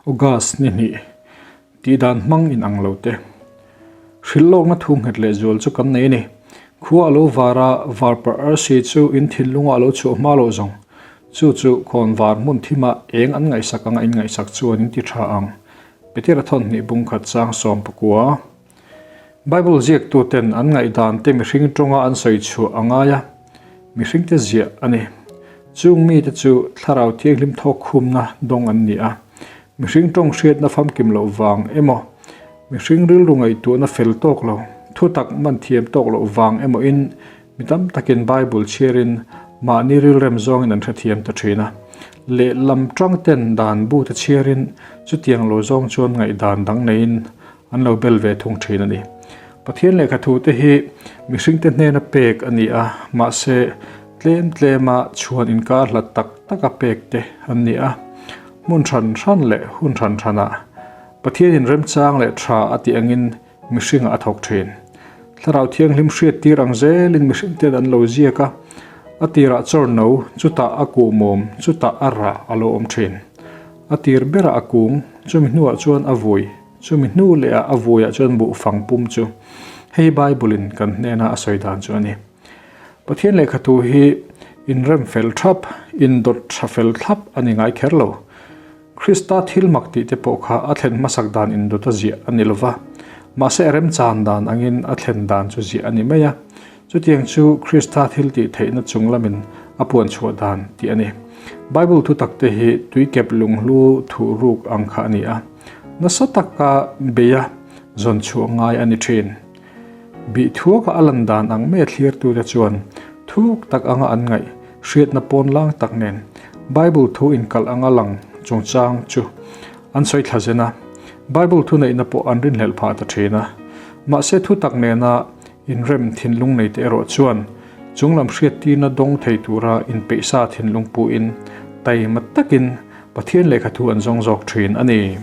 August ni hnih tih dan hmang in ang lo te. Hrilh lawkna thu nghet leh zual chu kan nei a ni. Khua a lo var a, var parh arsi chu in thinlungah a lo chhuah hma loh zawng. Chu chu khawn var hmun thimah eng an ngaihsak anga in ngaihsak chuan in ti tha ang. Petera thawnhnih bungkhat chang 19. Bible ziaktuten an ngaihdan te mihring tawnga an sawi chhuah a ngai a, mihringte ziah a ni. Chung mite chu Thlarau Thianghlim thawk khumna dawng an ni a, mihring tawng hriatna famkim loh vang emaw, mihring rilru ngaihtuahna fel tawk lo, thutak man thiam tawk loh vang emawin mi tam takin Bible chhiarin mahni rilrem zawngin an hrethiam ta thin a. Lehlam tangten dan bute chhiarin chutiang lo zawng chuan ngaihdan dang neiin An lo bel ve thung thin a ni. Pathian lehkha thu te hi mihringte hnena pek a ni a, mahse tlem tlema chhuan inkar hlat tak taka pek te an ni a. Hmun hran hran leh hun hran hranah Pathianin remchang leh tha a tih angin mihringah a thawk thin. Thlarau Thianghlim hriattir ang zelin mihringten an lo ziak a, a tirah chawrno, chutah a kuhmawm, chutah a rah a lo awm thin. A tir berah a kung, chumi hnuah chuan a vui. Chumi hnu leh ah a vuiah chuan buhfang pum chu hei Bible in kan hnena a sawi dan chu a ni. Pathian lehkhathu hi inrem fel thap, indawt tha fel thlap a ni ngai kher lo. Krista thil mak tih te pawh kha a thlen hmasak dan indawt a ziah a ni lova, mahse a remchan dan angin a thlen dan chu ziah a ni mai a. Chutiang chu Krista thil tih theihna chung lamin a puan chhuah dan tih a ni. Bible thutak te hi tuikep lunghlu thuh ruk ang kha a ni a. Nasa taka beia zawn chhuah ngai a ni thin. Bih thuaka a lan dan ang mai a thlirtute chuan thuk tak anga an ngaih hriatna pawn lang tak nen Bible thu inkalh anga lang chungchang chu an sawi thla zen a, Bible thuneihna pawh an rinhlelh phah ta thin a. Mahse thutak nena inrem thinlung neite erawh chuan chunglam hriattirna dawng thei tura inpeihsa thinlung puhin taima takin Pathian lehkha thu an zawng zawk thin a ni.